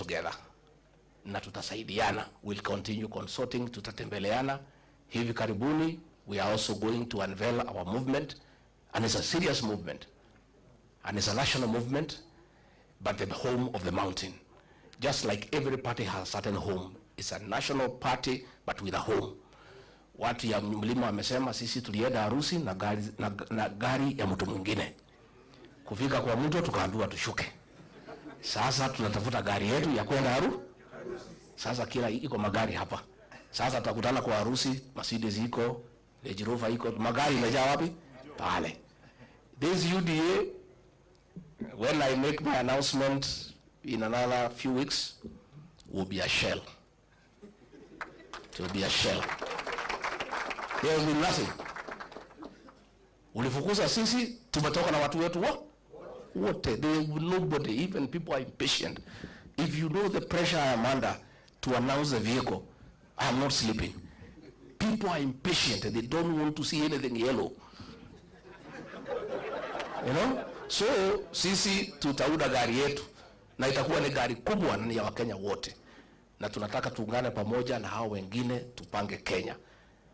together na tutasaidiana. We'll continue consulting, tutatembeleana. Hivi karibuni we are also going to unveil our movement, and it's a serious movement and it's a national movement, but the home of the mountain. Just like every party has a certain home. It's a national party but with a home. Watu ya mlima wamesema sisi tulienda harusi na gari ya mtu mwingine. Kufika kwa mto tukaambiwa tushuke. Sasa tunatafuta gari yetu ya kwenda haru. Sasa kila iko magari hapa. Sasa tutakutana kwa harusi, Mercedes iko, Range Rover iko, magari imejaa wapi? Pale. This UDA, when I make my announcement in another few weeks, will be a shell. It will be a shell. There will be nothing. Ulifukuza sisi, tumetoka na watu wetu wa wote. There will be nobody, even people are impatient. If you know the pressure I am under to announce the vehicle, I am not sleeping. People are impatient. They don't want to see anything yellow. You know? So sisi tutaunda gari yetu na itakuwa ni gari kubwa na ni ya Wakenya wote, na tunataka tuungane pamoja na hao wengine tupange Kenya,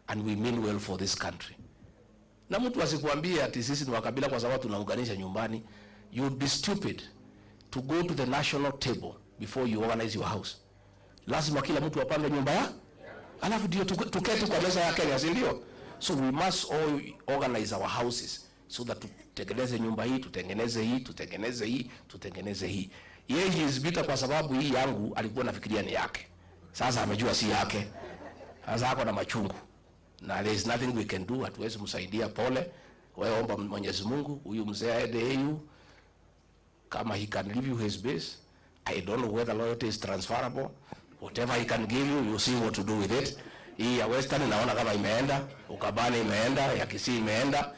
and we mean well for this country. Na mtu asikuambie ati sisi ni wakabila kwa sababu tunaunganisha nyumbani. You would be stupid to go to the national table before you organize your house. Lazima kila mtu apange nyumba ya alafu ndio tuketi kwa meza ya Kenya, si ndio? So we must all organize our houses so that tutengeneze nyumba hii, tutengeneze hii, tutengeneze hii, tutengeneze hii. Yeye is bitter kwa sababu hii yangu alikuwa nafikiria ni yake. Sasa amejua si yake. Sasa ako na machungu. Na there is nothing we can do, hatuwezi msaidia. Pole. Wewe omba Mwenyezi Mungu huyu mzee aende AU kama he can give you his base. I don't know whether loyalty is transferable. Whatever he can give you, you see what to do with it. Hii ya Western naona kama imeenda, Ukabani imeenda, ya Kisii imeenda.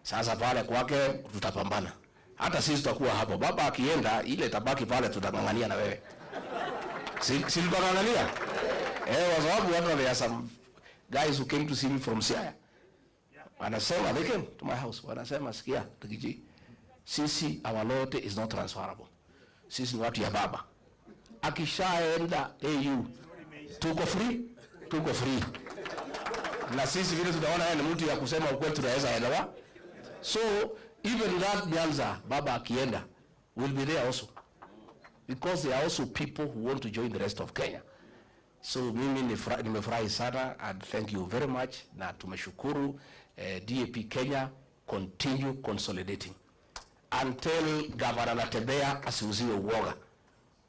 Sasa pale kwake tutapambana. Hata sisi tutakuwa hapo. Baba akienda, ile tabaki pale tutang'ang'ania na wewe. Si tutang'ang'ania? Eh, kwa sababu watu, there are some guys who came to see me from Siaya. Wanasema, they came to my house. Wanasema, "Sikia, Riggy G, sisi our loyalty is not transferable. Sisi ni watu ya baba. Akishaenda AU tuko free, tuko free. Na sisi vile tunaona yeye ni mtu ya kusema ukweli, tunaweza elewa. So even that Nyanza, baba akienda, will be there also because there are also people who want to join the rest of Kenya." So mimi nimefurahi sana and thank you very much, na tumeshukuru. DAP Kenya continue consolidating until Governor Natembeya asiuziwe uoga.